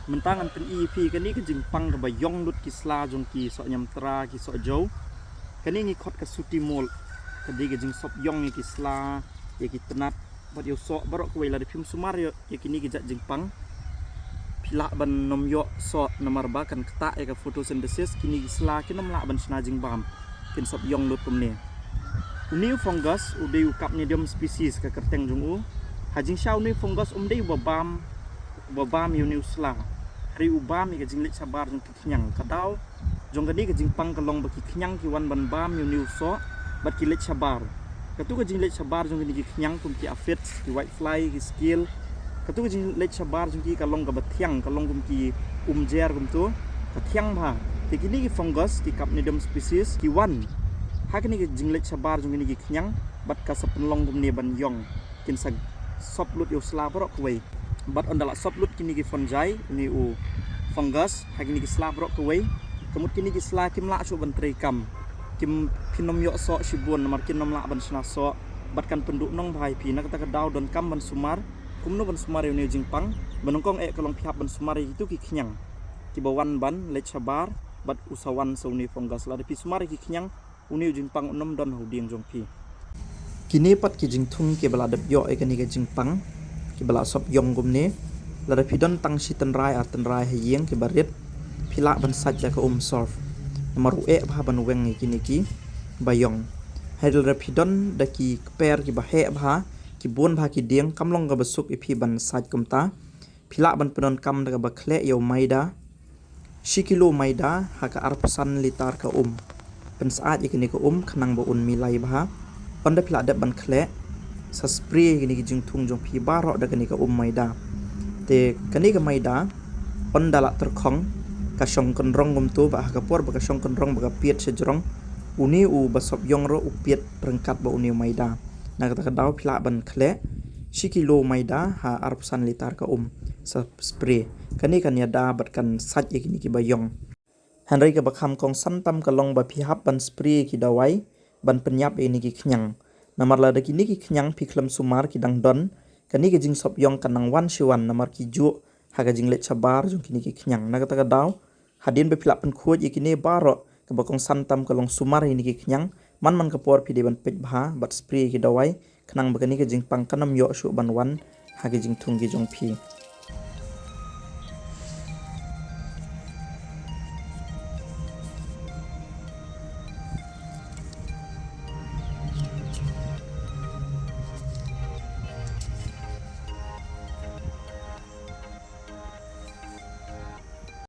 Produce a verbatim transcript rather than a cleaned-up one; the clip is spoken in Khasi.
Mynta ngan pyni ïa phi kane ka jingpang kaba ïong lut ki sla jong ki soh Niamtra, ki soh Jaw. Kane ngi khot ka suti mold. Ka dei ka jingsop ïong ïa ki sla, ïa ki tnat, bad ïa u soh baroh kawei. Lada phim sumar ïa, ïa kine ki jait jingpang, phi lah ban nym ïoh soh namar ba kan ktah ïa ka photosynthesis, kine ki sla kin nym lah ban shna jingbam, kin sop ïong lut kumne. Une u fungus u dei u Capnidium species ka kyrteng jong u. Ha jingshisha une u fungus um dei uba bam, uba bam ïa une u sla. Hynrei u bam ïa ka jingleit shabar jong ki khñiang. Ka daw jong kane ka jingpang ka long ba ki khñiang ki wan ban bam ïa une u soh bad ki leit shabar. Katu ka jingleit shabar jong kine ki khñiang kum ki aphids, ki whitefly, ki scale. Katu ka jingleit shabar jong ki ka long kaba thiang, ka long kum ki umjer kumtu. Ka thiang bha. Te kine ki fungus, ki Capnidium species, ki wan ha kane ka jingleit shabar jong kine ki khñiang bad ka sa pynlong kumne ban ïong. Kin sa sop lut ïa u sla baroh kawei. Bad ynda la sop lut kine ki fungi, une u fungus ha kine ki sla baroh kawei, ka mut kine ki sla kim lah shuh ban trei kam. Kim, phin nym ïoh soh shibun namar kin nym lah ban shna soh. Bad kan pynduhnong bha ïa phi. Na kata ka daw donkam ban sumar. Kumno ban sumar ïa une u jingpang? Ba nyngkong eh ka long phi hap ban sumar ïa kitu ki khñiang kiba wan ban leit shabar bad u sa wan sa une u fungus. Lada phi sumar ïa ki khñiang, une u jingpang un nym don ha u dieng jong phi. Kine pat ki jingthung kiba la dep ïoh ïa kane ka jingpang, kiba la sop ïong kumne. Lada phi don tang shi tynrai ar tynrai ha ïing kiba rit, phi lah ban sait da ka um surf. Namar u eh bha ban weng ïa kine kiba ïong. Hynrei lada phi don da ki kper kiba heh bha, ki bun bha ki dieng, kam long kaba suk ïa phi ban sait kumta. Phi lah ban pyndonkam da kaba khleh ïa u maida. Shi kilo maida ha ka arphew san litar ka um. Pynsyaid ïa kane ka um khnang ba un milai bha. Ynda phi lah dep ban khleh, sa spray ïa kine ki jingthung jong phi baroh da kane ka um maida. Te kane ka maida, ynda la tyrkhong, ka shong kynrong kumtu, bad ha ka por ba ka shong kynrong ba ka piet shajrong, une uba sop ïong ruh u piet ryngkat bad une u maida. Na kata ka daw phi lah ban khleh shi kilo maida ha arphew san litar ka um, sa spray. Kane kan ïada bad kan sait ïa kine kiba ïong. Hynrei kaba kham kongsan tam ka long ba phi hap ban spray ïa ki dawai ban pynïap ïa kine ki khñiang. Namar lada kine ki khñiang phi khlem sumar ki dang don, kane ka jingsop ïong kan nang wan shi wan namar ki juh ha ka jingleit shabar jong kine ki khñiang. Na kata ka daw, hadien ba phi lah pynkhuid ïa kine baroh, kaba kongsan tam ka long sumar ïa kine ki khñiang. Man man ka por phi dei ban peit bha bad spray ïa ki dawai khnang ba kane ka jingpang kan nym ïoh shuh ban wan ha ki jingthung ki jong phi.